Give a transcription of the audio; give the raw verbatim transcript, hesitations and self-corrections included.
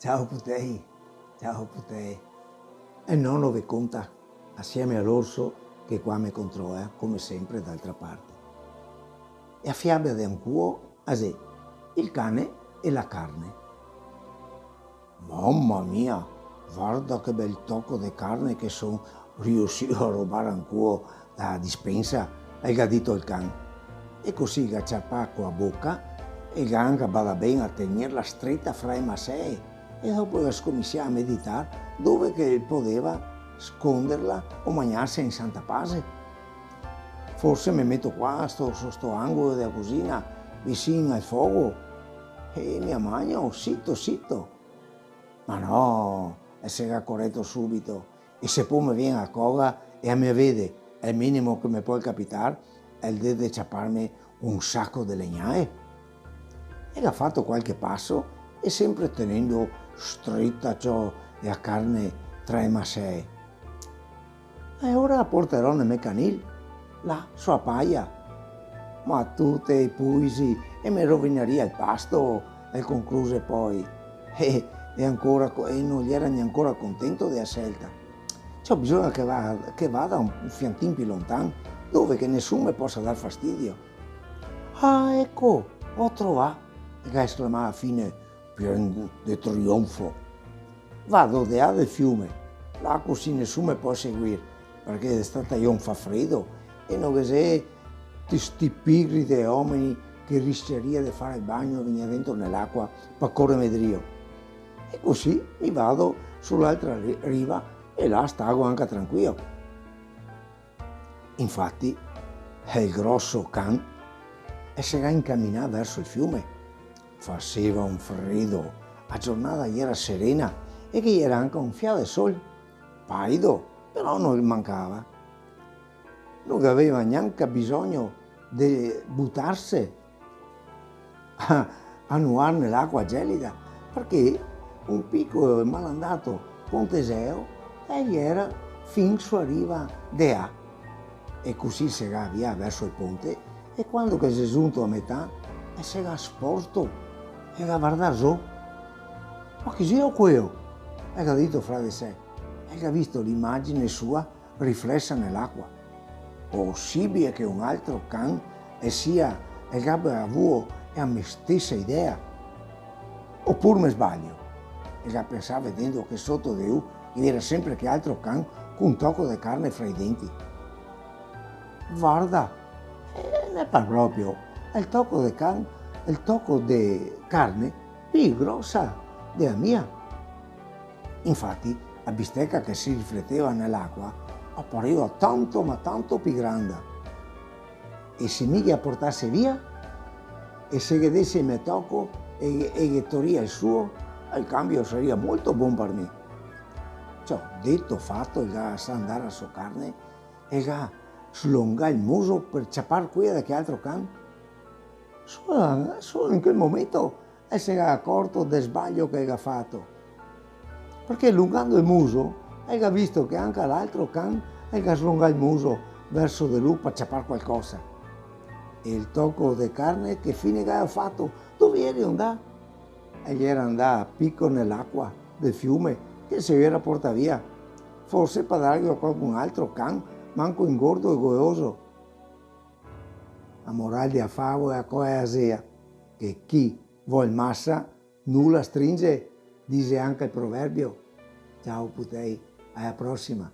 Ciao putei, ciao putei. E el nono ve conta, asieme a l'orso che qua me controla, come sempre, d'altra parte. E a fiaba de ancuo a xe el cane e la carne. Mama mia, varda che bel toco de carne che son riusìo a robar ancuo da dispensa, el ga dito el can. E cusì el ga ciapà co a boca e el ga anca badà ben a tegnerla streta fra e masee, e dopo el ga scominsià a meditar dove che el podeva sconderla o magnarse in santa pase. Forse me meto qua, sto, so sto angolo dea cusina, visin al fogo, e me a magno, sito, sito. Ma no, el se ga coreto subito, e se po me vien a coga e a me vede, el minimo che me pol capitar, el xe de ciaparme un saco de legnae. E ga fato qualche paso, e sempre tenendo streta, ciò, e a carne tra e masee. E ora a porterò nel me canil, là, so a paia. Ma tu te puisi e me rovinaria el pasto, el concluse poi. E, e ancora co-, e no gera gnancora contento dea scelta. Ciò, bisogna che va-, che vada un, un fiantin pi lontan, dove che nesun me posa dar fastidio. Ah, eco, go trovà! El ga esclamà a fine pien de trionfo. Vado de là del fiume, là cusì nesun me pol seguir, parché d'està i fa fredo e no ghe xe ti-, sti pigri de omeni che rischiaria de far el bagno e vegnir dentro ne l'acua par coreme drio. E cusì mi vado su l'altra ri-, riva e là stago anca tranquilo. Infati, el groso can el se ga incaminà verso el fiume. Faseva un fredo, a giornada gera serena e ghe gera anca un fià de sol. Paido, però no ghe mancava. No gaveva gnanca bisogno de butarse a, a nuar ne l'acua gelida, parché un pico e malandato ponteseo el gera fin su a riva de là. E cusì el se ga avià verso el ponte, e quando che el xe zunto a metà, el se ga sporto e el ga vardà zo. "Ma chi xeo queo?" el ga dito fra de se, e el ga visto l'imagine sua riflesa ne l'acua. Posibile che un altro can el sia, el gabia avuo a me stesa idea? Opur me sbalio? El ga pensà vedendo che soto de lu ghe gera sempre che altro can cun toco de carne fra i denti. Varda, eh, me par proprio, el toco de can, el toco de carne pi grosa de la mia. Infati, a bisteca che se rifleteva ne l'acua a pareva tanto ma tanto pi granda. E se mi ghe a portase via? E se ghe dese el me toco e, e ghe toria el suo, el cambio saria molto bon par mi. Ciò, dito fato, el ga lasà andar la so carne e el ga slongà el muso par ciapar quea de che altro can. Solo, solo in quel momento el se ga acorto del sbalio che el ga fato. Parché, lungando el muso, el ga visto che anca l'altro can el ga slongà el muso verso de lu par ciapar qualcosa. E el toco de carne che fine che el ga fato? Dove el gera andà? El gera andà a pico ne l'acua del fiume che se gera portà via. Forse par darghe a qualcun altro can, manco ingordo e goioso. A moral de a favola qua xe a xea, che chi vol masa, nula stringe, dixe anca el proverbio. Ciao putei, a la prosima.